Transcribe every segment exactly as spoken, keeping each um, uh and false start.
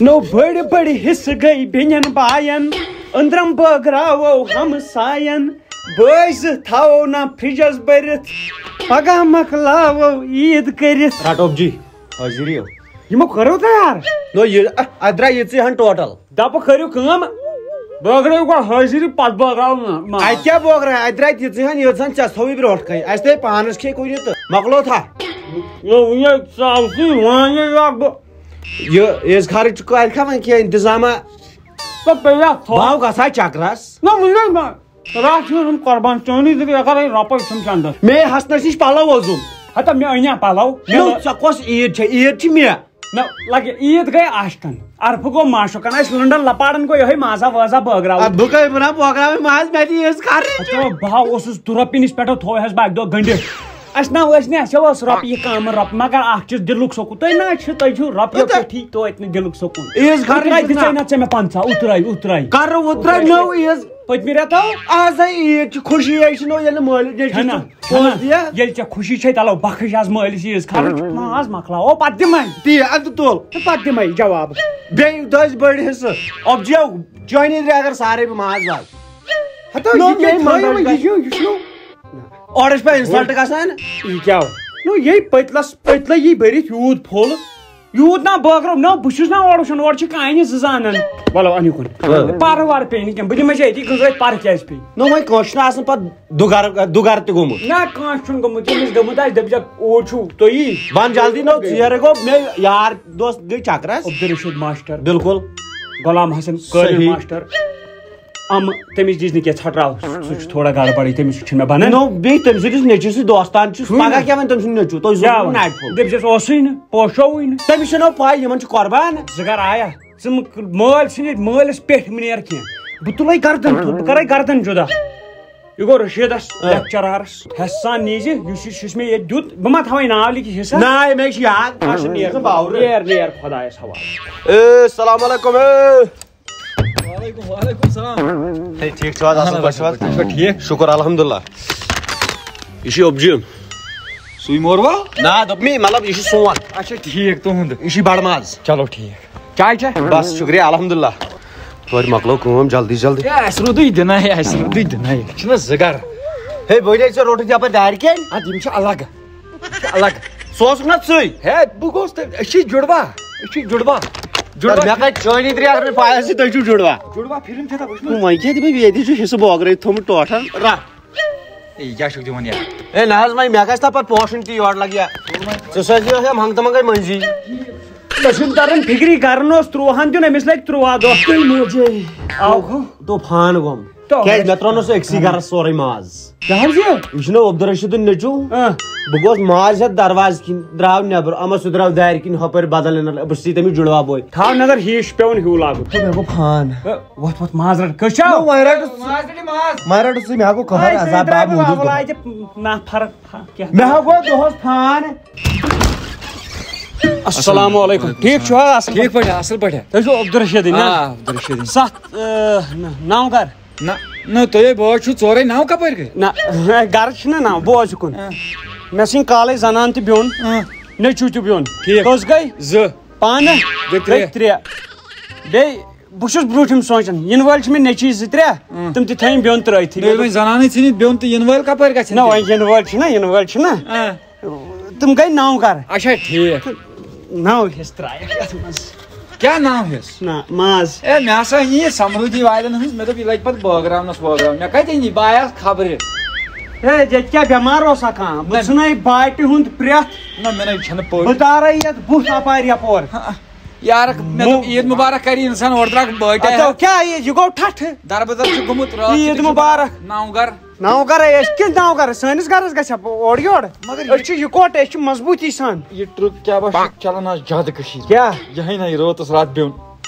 نو بٔڑۍ بٔڑۍ حصہٕ گٔے بیٚنٮ۪ن باین، أنٛدرم بٲگراوو ہمساین۔ بٲے زٕ تھاوو نا فرجس بٔرِتھ، پگاہ مۄکلاوو عیٖد کٔرِتھ۔ رٹوب جی، حٲضِر یِیِو۔ یِمو کٔرٕو تیار؟ نو یہِ، اَ-، اَتھ درٛاے یِژٕے ہن ٹوٹل۔ دَپہٕ کٔرِو کٲم، بٲگرٲیِو گۄڈٕ حٲضِری، پتہٕ بٲگراوو نا-، ماز۔ اَتہِ کیٛاہ بٲگراے؟ اَتہِ درٛاے تِژٕے ہن، ییٖژ ہن ژےٚ تھٲوٕے برونٛٹھ کَنہِ۔ اَسہِ تھٲے پانس کھے کُنہِ تہٕ مۄکلو تھا۔ یہِ وٕنہِ ژاوسٕے وۄنۍ یہِ اکھ بہٕ۔ یہِ عیٖز خارٕچ چھُ کالہِ کھا وۄنۍ کینٛہہ انتظامہ؟ تہٕ پیٚیہِ اَتھ تھوٚو۔ بہٕ ہاو گژھٕ ہا چکرس۔ نہ، وٕنہِ ما-، راتھ چھُ یُن قۄربان چٲنی تہِ اگر ہے رۄپَے چھُم چندس۔ مے حسنس نِش پلو ووزُم۔ ہتا مےٚ أنیا پلو؟ مےٚ نو، لٲ- ژےٚ کۄس عیٖد چھےٚ؟ عیٖد چھِ مےٚ۔ نہ، لگہِ عیٖد گٔے عاشقن۔ عرفہٕ گوٚو معشوقن۔ اَسہِ لٔنڈن لپاڑن گوٚو یِہوٚے مازا وازا بٲگراوُن۔ اَدٕ بہٕ کَمہِ وَنان بٲگراوٕے ماز؟ مےٚ دِ عیٖز خارٕچ۔ ہتو، بہٕ ہا اوسُس تُرپہِ نِش پٮ۪ٹھٕ تھوٚو ہس بہٕ اکہِ دۄہ گٔنڈِتھ۔ اَسہِ نہ، أسۍ نہ، اَسہِ اوس رۄپیہِ کَم رۄپیہِ، مگر اکھ چیٖز دِلُک سکوٗن۔ تُہۍ نہ حظ چھِو، تۄہہِ چھُو رۄپیہِ تہٕ پٮ۪ٹھی توتہِ نہٕ دِلُک سکوٗن۔ عیٖز خارٕچ اوترے چھُ دِژے نہ۔ نہ ژےٚ مےٚ پنٛژاہ، اوترے، اوترے۔ کَرٕ اوترے نٔو عیٖز۔ پٔتمہِ رٮ۪تہٕ آو۔ آزے عیٖد چھِ، خوشی ہے چھِ نو ییٚلہِ مٲلۍ نیٚچوِس چھَنا، چھُ پونٛسہٕ چھَنا؟ دِیا۔ ییٚلہِ ژےٚ خوشی چھے، تَلہٕ ہو بخٕش آز مٲلِس عیٖز خرٕچ۔ ماز مۄکلاوو، پَتہٕ دِمَے۔ تی، اَدٕ تُل۔ تہٕ پَتہٕ دِمَے جواب۔ بیٚیہِ دٔسۍ بٔڑۍ حصہٕ۔ اَب جیو، چٲنی درٛے اگر سارے بہٕ ماز واز۔ ہَتو، نو، یہِ کیٛاہ مے تھٲیِو مَنٛدَچھ وۄنۍ، یہِ چھُ، یہِ چھُ۔ اورٕ چھِ پٮ۪وان insult گژھان۔ یہِ کیٛاہ؟ نو، یے پٔتلَس، پٔتلَے یی بٔرِتھ یوٗت پھوٚل۔ یوٗت نا بٲگرو، نہ، بہٕ چھُس نہ اورٕ وٕچھان، اورٕ چھِ کانہِ زٕ زانان۔ وَلو، اَنہِ کُن۔ وَلہٕ۔ پَرٕ وَرٕ پیٚیہِ نہٕ کینٛہہ، بہٕ دِمے ژےٚ أتی گٔنٛزرٲوِتھ پَرٕ کیٛازِ پیٚیہِ؟ نہ، وۄنۍ کٲنٛسہِ چھُنہٕ آسان پَتہٕ دُگَر، دُگَر تہِ گوٚمُت۔ نہ، کٲنٛسہِ چھُنہٕ گوٚمُت، ییٚمِس گوٚمُت آسہِ، دَپہِ ژےٚ اوٗرۍ چھُو تُہی۔ وَن جلدی نو، ژیر گوٚو، مےٚ یار دوست گٔے چکرَس۔ عبدالرشید ماسٹر۔ بِلکُل۔ غلام حسن قٲدر صحیح۔ ماسٹر۔ اَمہٕ تٔمِس دِژ نہٕ کینٛہہ، ژھۄٹراو، سُہ چھُ تھوڑا گڑبڑٕے، تٔمِس چھُنہٕ مےٚ بَنان۔ نو، بیٚیہِ تٔمۍ سٕنٛدِس نیٚچوِس سۭتۍ دوستان چھُس، چھُے پَگاہ نہٕ۔ کیٛاہ وَنہِ تٔمۍ سُنٛد نیٚچوٗ؟ تُہۍ کیٛاہ سوٗزِو وَنہِ؟ ناٹہِ پھوٚل۔ دٔپۍ زٮ۪س اوسُے نہٕ، پوشووُے نہٕ۔ تٔمِس چھَنہٕ پَے، یِمَن چھُ قۄربان۔ زٕ گَر آیا، ژٕ مہٕ مٲلۍ سٕنٛدِ مٲلِس پٮ۪ٹھ مہٕ نیر کینٛہہ۔ بہٕ تُلَے گردَن تھوٚد، بہٕ کَرَے گردَن جُدا۔ یہِ گوٚو رشیٖدَس آ۔ لیکچرارَس۔ حسان نیٖزِ، یُس یہِ، یُس مےٚ ییٚتہِ دیُت، بہٕ ما تھاوَے ناو لیکھِتھ حِصہٕ؟ نہ، مےٚ چھِ یاد، بہٕ چھُس نیر۔ نیر، نیر خۄدایَس حوالہٕ۔ اے، السلام علیکم، اے۔ وعلیکم، وعلیکم السلام۔ ہے، ٹھیٖک چھِو حظ؟ اَصٕل پٲٹھۍ چھِو حظ؟ تُہۍ چھِوا ٹھیٖک؟ شُکُر الحمدللہ۔ یہِ چھُ اوٚبجِم۔ سُے موروا؟ نہ، دوٚپ مےٚ، مطلب، یہِ چھُ سون۔ اچھا، ٹھیٖک، تُہُنٛد۔ یہِ چھُ بڑٕ ماز۔ چلو، ٹھیٖک۔ چاے چھا؟ بس، شُکریہ، الحمدللہ۔ توتہِ مۄکلٲو کٲم جلدی جلدی۔ ہے، اَسہِ روٗدُے دِنَے، اَسہِ روٗدُے دِنَے۔ چھِنہ زٕ گرٕ۔ ہے، بٔلۍ ٲسۍ ژےٚ روٚٹُے یَپٲرۍ دارِ کِنۍ؟ اَدٕ یِم چھِ الگ۔ یِم چھِ الگ۔ سُہ اوسُکھ نہ ژٕے؟ ہے، بہٕ گوٚوُس تٔمۍ، أسۍ چھِ جُڑوا۔ أسۍ چھِ جُڑوا۔ جُڑوا۔ مےٚ کَتہِ چٲنی ترٛےٚ اَگر مےٚ پَے آسہِ، تُہۍ چھِو جُڑوا۔ جُڑوا فِلم چھےٚ تَتھ وٕچھمٕژ؟ وۄنۍ کیٛاہ دِمے بہٕ ییٚتی چھُ حِصہٕ بوگرٲوِتھ تھوٚمُت ٹوٹھن۔ رَٹھ۔ ہے، یہِ کیٛاہ چھُکھ دِوان یَتھ؟ ہے، نہ حظ، وۄنۍ مےٚ گژھِ نہ پَتہٕ پوشُن تہِ یورٕ لَگہِ یا۔ ژٕ سوزِ یہِ ہا منٛگتہٕ منٛگَے مٔنٛزی۔ ژےٚ چھُنہٕ تَران فِکری، گَرَن اوس تُرٛوہَن دیُن، أمِس لَگہِ تُرٛواہ دۄہ۔ تُہۍ موجے۔ آو ہو۔ طوفان گوٚم۔ تو کیٛازِ مےٚ ترٛوو نہٕ سُہ أکسٕے گَرَس سورُے ماز۔ کیٛاہ حظ یہِ؟ یہِ چھُنہ عبدالرشیٖدُن نیٚچوٗ۔ اۭں۔ بہٕ گوس ماز ہٮ۪تھ دروازٕ کِنۍ، درٛاو نٮ۪بر، اما سُہ درٛاو دارِ کِنۍ ہۄپٲرۍ بدل اِنر، بہٕ چھُسے تٔمِس جُڑوا بوے۔ تھاو نظر ہِش پٮ۪وُن ہیوٗ لاگُن۔ ہے، مےٚ گوٚو فان۔ ہے، وۄتھ وۄتھ ماز رَٹ، کٔژ چھَو؟ نہ، وۄنۍ رَٹہٕ ژٕ۔ ماز رَٹہِ ماز۔ وۄنۍ رَٹہٕ ژٕ، مےٚ ہا گوٚو قہر ہے، عذاب، تُہۍ باب درٛاو موٗجوٗد وَلہٕ گوٚو۔ اَتہِ نہ فرق، ہا، کیٛاہ؟ مےٚ ہا گوٚو دۄہَس فان۔ السلام علیکم۔ ٹھیٖک چھِو حظ؟ اَصٕل ٹھیٖک پٲٹھۍ، اَصٕل پٲٹھۍ۔ تُہۍ چھِو عبدالرشیٖدٕے، نہ؟ آ، عبدالرشیٖدٕے۔ سَتھ، ٲہ، نہ، نَو گَرٕ۔ نہ، نہ، تُہۍ ہے بٲژ چھِو ژورے، نَو کَپٲرۍ گٔے؟ نہ، گَرٕ چھِنہ نَو، بوز یُکُن۔ آ۔ مےٚ ژھٕنۍ کالَے زَنان تہِ بیوٚن، آ۔ نیٚچوٗ تہِ بیوٚن۔ ٹھیٖک۔ کٔژ گٔے؟ زٕ۔ پانہٕ گٔے ترٛےٚ۔ گٔے ترٛےٚ۔ بیٚیہِ بہٕ چھُس برٛونٛٹھِم سونٛچان، یِنہٕ وٲلۍ چھِ مےٚ نیٚچوٗ زٕ ترٛےٚ، آ۔ تِم تہِ تھٲیِم بیوٚن ترٛٲیتھٕے۔ بیٚیہِ وۄنۍ زَنانٕے ژھٕنِتھ بیوٚن تہٕ یِنہٕ وٲلۍ کَپٲرۍ گژھن نہ، تیٚلہِ؟ وۄنۍ یِنہٕ وٲلۍ چھِنہ، یِنہٕ وٲلۍ چھِنہ۔ آ۔ تِم گٔے نَو گَرٕ۔ اچھا، ٹھیٖک۔ نَو حِصہٕ ترٛایَکھ یَتھ منٛز۔ کیٛاہ نَو حِصہٕ؟ نہ، ماز۔ اے، مےٚ ہسا أنۍ یہِ سمرُدی والٮ۪ن ہٕنٛز، مےٚ دوٚپ، یہِ لَگہِ پَتہٕ بٲگراونَس وٲگراونَس۔ مےٚ کَتہِ أنۍ یہِ؟ بہٕ آیاس خبرِ۔ ہے، ییٚتہِ کیٛاہ بٮ۪مار اوسا کانٛہہ؟ بہٕ نہ۔ ژھٕنَے باٹہِ ہُنٛد پرٛٮ۪تھ۔ نہ، مےٚ نَے چھَنہٕ پٔژھۍ۔ بہٕ تارَے یَتھ بُتھ اَپارِ یَپور۔ ہہ، یارٕ، مےٚ دوٚپ، مو-، عیٖد مُبارک کَرِ اِنسان اورٕ ترٛکھ بٲٹۍ۔ اَدٕ کیٛاہ، یہِ، یہِ گوٚو ٹھَٹھٕ۔ دَربٕدَر چھُ گوٚمُت راتھ عیٖد کیُتھ۔ مُبارک۔ نَو گَرٕ۔ نَو گَرَے، أسۍ کِتھ نَو گَرٕ؟ سٲنِس گَرَس گژھِ ہا اورٕ یورٕ۔ مگر أسۍ چھِ یِکوَٹہٕ، أسۍ چھِ مضبوٗطی سان۔ یہِ ٹرٛک کیٛاہ باسیو چلان آز زیادٕ کٔشیٖرِ؟ کیٛاہ؟ یِہوٚے نہ، یہِ رٲتَس راتھ بیوٚن۔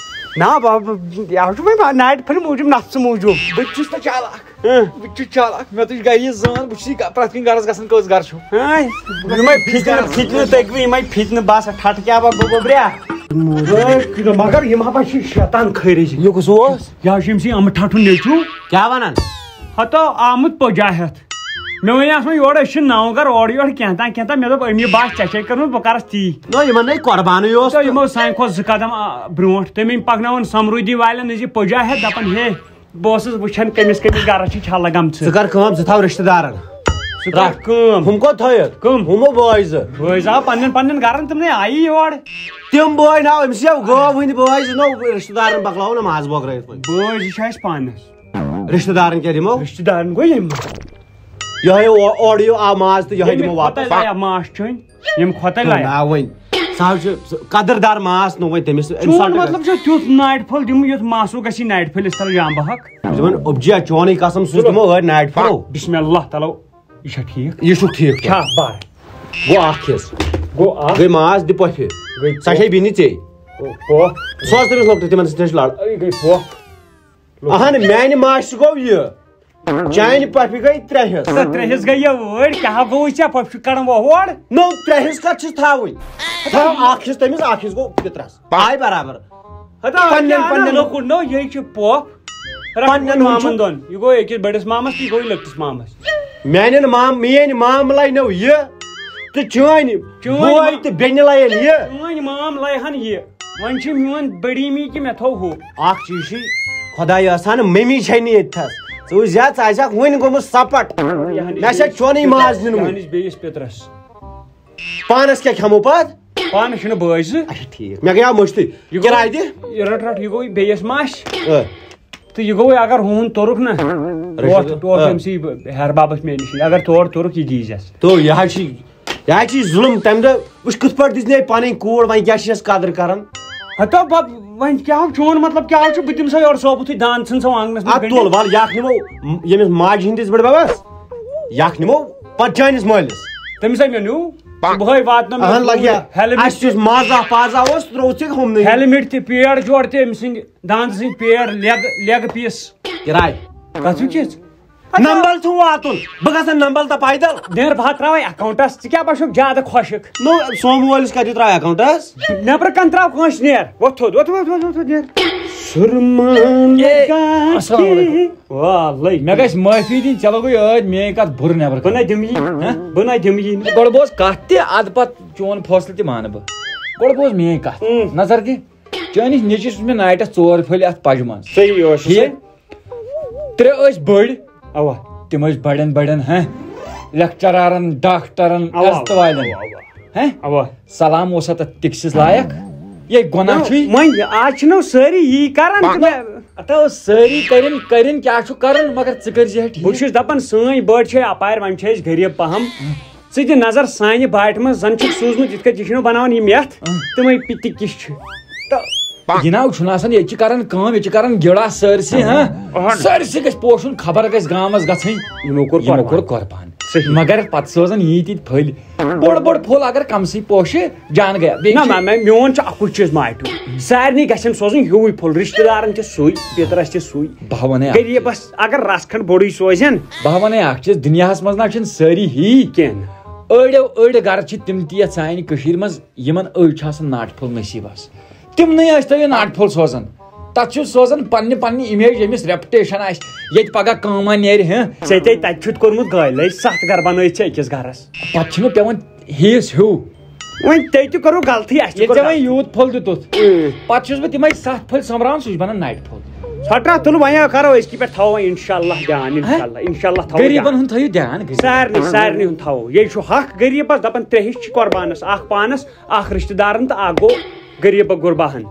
نہ، بہٕ، بہٕ، یہِ حظ چھُ وۄنۍ نایٹ فِلم موٗجوٗب، نَژنہٕ موٗجوٗب۔ بہٕ تہِ چھُس نہ چالاک۔ ہہ۔ بہٕ تہِ چھُس چالاک۔ مےٚ تُج گَرِ یہِ زٲن، بہٕ چھُس یہِ پرٛٮ۪تھ کُنہِ گَرَس گژھان، کٔژ گَرٕ چھُو؟ ہہ، یِمَے فِتنہٕ، فِتنہٕ تٔکوٕ، یِمَے فِتنہٕ، بَس ٹھَٹہٕ کیٛاہ بَس گوٚو گوٚبریا۔ ہے، مگر یِم ہا چھِ شیطان خٲرِج۔ یہِ کُس اوس؟ یہِ حظ چھُ أمۍ سٕے اَمہٕ ٹھَٹھُن نیٚچوٗ۔ کیٛاہ وَنان؟ ہتو آمُت پوجا ہٮ۪تھ۔ مےٚ وَنیٛاس وۄنۍ یورٕ، أسۍ چھِ نَو گَرٕ اورٕ یورٕ کینٛہہ تام کینٛہہ تام۔ مےٚ دوٚپ، أمی باسہِ ژےٚ چھے کٔرمٕژ، بہٕ کَرَس تی۔ نہ، یِمَن نے قۄربانٕے اوس تہٕ تہٕ۔ یِمو سانہِ کھۄتہٕ زٕ قدم، آ، برونٛٹھ۔ تٔمۍ أمۍ پَکناوُن سَمروٗدی والٮ۪ن نِش یہِ پُجا ہٮ۪تھ، دَپان، ہے، بہٕ اوسُس وٕچھان کٔمِس کٔمِس گَرَس چھِ چھَلہٕ گَمژٕ۔ ژٕ کَر کٲم، ژٕ تھاو رِشتہٕ دارَن۔ ژٕ کَر کٲم۔ ہُم کوٚت تھٲیِتھ؟ کٕم؟ ہُمو بٲے زٕ۔ بٲے زٕ آو پَنٕنٮ۪ن پَنٕنٮ۪ن گَرَن، تِمنٕے آیی یور۔ تِم بٲے ناو أمِس یَو گٲو ہٕنٛدۍ بٲے زٕ نو رِشتہٕ دارَن پَکناوو نہ ماز بٲگرٲیِتھ وۄنۍ۔ بٲے زٕ چھِ اَسہِ پانَس۔ رِشتہٕ دارَن کیٛاہ دِمو؟ رِشتہٕ دارَن گوٚو ییٚمہِ یِہوٚے او-، اورٕ یِیو آو ماز تہٕ یِہوٚے ییٚمہِ دِمو کھۄتَے واپَس۔ لایق ماز چھُ وۄنۍ، ییٚمہِ کھۄتَے لایق۔ نا وۄنۍ، سُہ حظ چھُ سُہ قدٕردار ماز نہٕ وۄنۍ تٔمِس۔ أمِس چون آو مطلب چھُ تیُتھ ناٹہِ پھوٚل دیُن، یُتھ ماسو گژھِ ناٹہِ پھٔلِس تَل جامبہٕ حق۔ بہٕ چھُس دَپان، اوٚبجیا، چونُے قسم، سُہ چھُ دِمو أتھۍ ناٹہِ پھوٚل۔ بسم اللہ تَلو، یہِ چھا ٹھیٖک؟ یہِ چھُکھ ٹھیٖک چھُ۔ چھا بَر؟ گوٚو اَکھ حِصہٕ۔ گوٚو اَکھ۔ گٔے ماز دِ پۄپھِ۔ گٔے سۄ چھے بیٚنہِ ژے۔ پۄپھ۔ سۄ ٲس تٔمِس لۄکٹٕے، تِمَن سۭتۍ ٲسۍ لَڑ۔ أے گٔے پۄپھ۔ اَہَن، میٛانہِ ماسہِ گوٚو یہِ۔ چانہِ پۄپھِ گٔے ترٛےٚ حِصہٕ۔ تہٕ ترٛےٚ حِصہٕ گٔے یہِ وٲرۍ، کیٛاہ گوٚوُے ژےٚ؟ پۄپھِ چھُ کَڑان وۄہوڑ۔ نو، ترٛےٚ حِصہٕ کَتھ چھِس تھاوٕنۍ؟ تھاو اَکھ حِصہٕ تٔمِس، اَکھ حِصہٕ گوٚو پِترَس۔ آے برابر۔ ہتا، پننٮ۪ن، کیٛاہ پننٮ۪ن۔ لۄکُٹ نو، یہِ چھِ پۄپھ۔ پننٮ۪ن ہُم چھُ۔ مامَن دۄن۔ یہِ گوٚو أکِس بٔڑِس مامَس تہٕ یہِ گوٚو یہِ لۄکٹِس مامَس۔ میٛانٮ۪ن مام-، میٛٲنۍ مام لَے نو یہِ۔ تہٕ چٲنۍ چٲنۍ بوے ما-، تہٕ بیٚنہِ لَیَن یہِ۔ چٲنۍ مام لَیہِ ہَن یہِ۔ وۄنۍ چھِ میون بٔڑی می کہِ مےٚ تھوٚو ہُہ۔ اَکھ چیٖز چھُے، خۄداے ٲسان مٔمی چھے نہٕ ییٚتہِ تھَس۔ ژٕ وٕچھ زِ ژٕ آسہِ ہَکھ وٕنہِ گوٚمُت سَپَٹ۔ مےٚ چھا چونُے ماز نیُنمُت۔ یہِ ہَنِس بیٚیِس پِترَس۔ پانَس کیٛاہ کھٮ۪مو پَتہٕ؟ پانَس چھِنہٕ بٲے زٕ۔ اچھا، ٹھیٖک۔ مےٚ گٔیاو مٔشتٕے۔ یہِ گوٚو، کِراے دِ۔ یہِ رَٹ رَٹ، یہِ گوٚو بیٚیِس ماسہِ۔ ٲ۔ تہٕ یہِ گوٚو، اگر ہُہُنٛد توٚرُکھ نہ، رٔٹِو۔ ٹوٹھ، ٹوٹھ آ۔ أمۍ سٕے ہیٚہَر بابَس مےٚ نِش، اگر تورٕ توٚرُکھ، یہِ دیٖزٮ۪س۔ تو یہِ حظ چھِ، یہِ حظ چھِ ظُلُم۔ تَمہِ دۄہ وٕچھ کِتھ پٲٹھۍ دِژ مےٚ پَنٕنۍ کوٗر، وۄنۍ کیٛاہ چھِ اَسہِ قدٕر کَران؟ ہتو بب، وۄنۍ کیٛاہ ہو چون مطلب کیٛاہ ہو چھُ؟ بہٕ دِمہٕ سا یورٕ صوبہٕ تھٕے دان ژھٕن سا آنٛگنَس منٛز اَدٕ گٔنٛڈِتھ۔ تُل، وَلہٕ یہِ اَکھ نِمو، ییٚمِس ماجہِ ہِنٛدِس بٔڈِ بَبَس، یہِ اَکھ نِمو پَتہٕ چٲنِس مٲلِس۔ تٔمِس ہا مےٚ نیوٗ، صُبحٲے واتنٲو مےٚ اَہَن لَگہِ ہا۔ ہیلمٹ اَسہِ تہِ یُس مازا پازا اوس، ترٛوو ژےٚ ہُمنٕے۔ ہیلمٹ تہِ، پیڈ جوڑ تہِ أمۍ سٕنٛدِ داندٕ سٕنٛدۍ پیڈ، لیگ، لیگ پیٖس۔ کِراے۔ کتھ چھُ کِژھ؟ نمبل چھُ واتُن۔ بہٕ گژھٕ نمبل تہٕ پیدل۔ نیر بہٕ ہا تراوے اکاؤنٹس، ژٕ کیٛاہ باسیٚکھ زیادٕ خۄشک؟ نو، سومہٕ وٲلِس کتہِ تراوِ اکاؤنٹس؟ نیبرٕ کنہِ تراو کٲنٛسہِ، نیر۔ وۄتھ تھوٚد، وۄتھ، وۄتھ، وۄتھ، وۄتھ، وۄتھ، نیر۔ سُرما اے، لگا السلام علیکم۔ کے۔ وعلیکم۔ مےٚ گژھِ معٲفی دِنۍ، ژےٚ لوگُے ٲدۍ میٲنۍ کتھ بُرٕ نیبرٕ بہٕ نہ دِمہٕ یی، ہہ؟ بہٕ نہ دِمہٕ یی نہٕ۔ گۄڈٕ بوز کتھ تہِ، ادٕ پتہٕ چون فٲصلہٕ تہِ مانہٕ بہٕ۔ گۄڈٕ بوز میٲنۍ کتھ۔ اۭں۔ نظر دِ۔ چٲنِس نیٚچوِس چھُس مےٚ نایٹَس ژور پھٔلۍ اَتھ پَجہِ منٛز۔ صحیح اوس سُہ۔ ٹھیٖک۔ ترٛےٚ ٲسۍ بٔڑۍ۔ اَوا۔ تِم ٲسۍ بَڑٮ۪ن بَڑٮ۪ن، ہہ، لیکچرارَن، ڈاکٹرَن، اَوا، عزتہٕ والٮ۪ن۔ اَوا، اَوا۔ ہہ؟ اَوا۔ سلام اوسا تَتھ ٹِکسِس لایق؟ یے گۄناہ نہ، چھُے۔ وۄنۍ آز چھِنہٕ سٲری یی کَران تہٕ مےٚ اَتھ ٲس سٲری کَرٕنۍ، کَرٕنۍ کیٛاہ چھُ کَرُن، مگر ژٕ کٔرۍ زِ ہا ٹھیٖک۔ بہٕ چھُس دَپان، سٲنۍ بٔڑۍ چھے اَپارِ، وۄنۍ چھِ أسۍ غریٖب پَہَم۔ ژٕ دِ نظر سانہِ باٹہِ منٛز، زن چھُکھ سوٗزمُت یِتھ کٔنۍ یہِ چھُنہٕ بناوان یہِ میتھ، اۭں۔ تِمے پِتہِ کِس چھِ۔ تہٕ جناب چھُنہٕ آسان، ییٚتہِ چھِ کران کٲم، ییٚتہِ چھِ کران گِلاس سٲرسٕے، ہاں؟ اہن۔ سٲرسٕے گژھِ پوشُن، خبر گژھِ گامس گژھٕنۍ۔ یِمو کوٚر یِمو قۄربان۔ کوٚر قۄربان۔ صحیح۔ مگر پتہٕ سوزان ییٖتۍ ییٖتۍ پھٔلۍ، بوٚڑ بوٚڑ پھوٚل اگر کمسٕے پوشہِ، جان گیا۔ بیٚیہِ نہ، چھِ نہ، نہ، میون چھُ اکُے چیٖز ماٹِو۔ سارنٕے گژھن سوزٕنۍ ہیوٗوٕے پھوٚل، رشتہٕ دارن تہِ سُے، پیترس تہِ سُے۔ بہٕ ہا ونے اکھ غریبس اگر رژھ کھنڈ بوٚڑُے سوزن۔ بہٕ ہا ونے اکھ چیٖز، دُنیاہس منٛز نہ چھِنہٕ سٲری ہی۔ کینٛہہ نہٕ۔ أڑیو أڑۍ گرٕ چھِ تِم تہِ یتھ سانہِ کٔشیٖرِ منٛز، یِمن أڑۍ چھِ آسان ناٹہِ پھوٚل نصیٖبس۔ تِمنٕے ٲسۍ تو یہِ ناٹہِ پھوٚل سوزان۔ تتھ چھِ سوزان پننہِ پننہِ image، ییٚمِس reputation آسہِ، ییٚتہِ پگاہ کٲمہ نیرِ، ہہ۔ ژےٚ تے تتہِ چھُتھ کوٚرمُت گٲلۍ، لٔج ستھ گرٕ بنٲیِتھ ژےٚ أکِس گرس۔ پتہٕ چھِنہٕ پٮ۪وان ہیٚس ہیوٗ۔ وۄنۍ تۄہہِ تہِ کوٚروٕ غلطی، اَسہِ تہِ ییٚلہِ کوٚر ژےٚ وۄنۍ غلطی۔ یوٗت پھوٚل دیُتُتھ، اۭں۔ پتہٕ چھُس بہٕ تِمے ستھ پھٔلۍ سۄمبراوان، سُہ چھُ بنان نٹہِ پھوٚل۔ ژھۄٹرا تُل، وۄنۍ کرو أزکہِ پٮ۪ٹھ، تھاوو وۄنۍ انشاءاللہ دیان، ہہ؟ انشاءاللہ تھاوو غریٖبن دیان۔ ہُنٛد تھٲیِو دیان، غریٖبن۔ سارنٕے، سارنٕے ہُنٛد تھاوو۔ یے چھُ حق غریٖبس، دپان ترٛےٚ حصہٕ چھِ قۄربانس، اکھ پانس، اکھ رشتہٕ دارن تہٕ اکھ گوٚو غریٖب غرباہن۔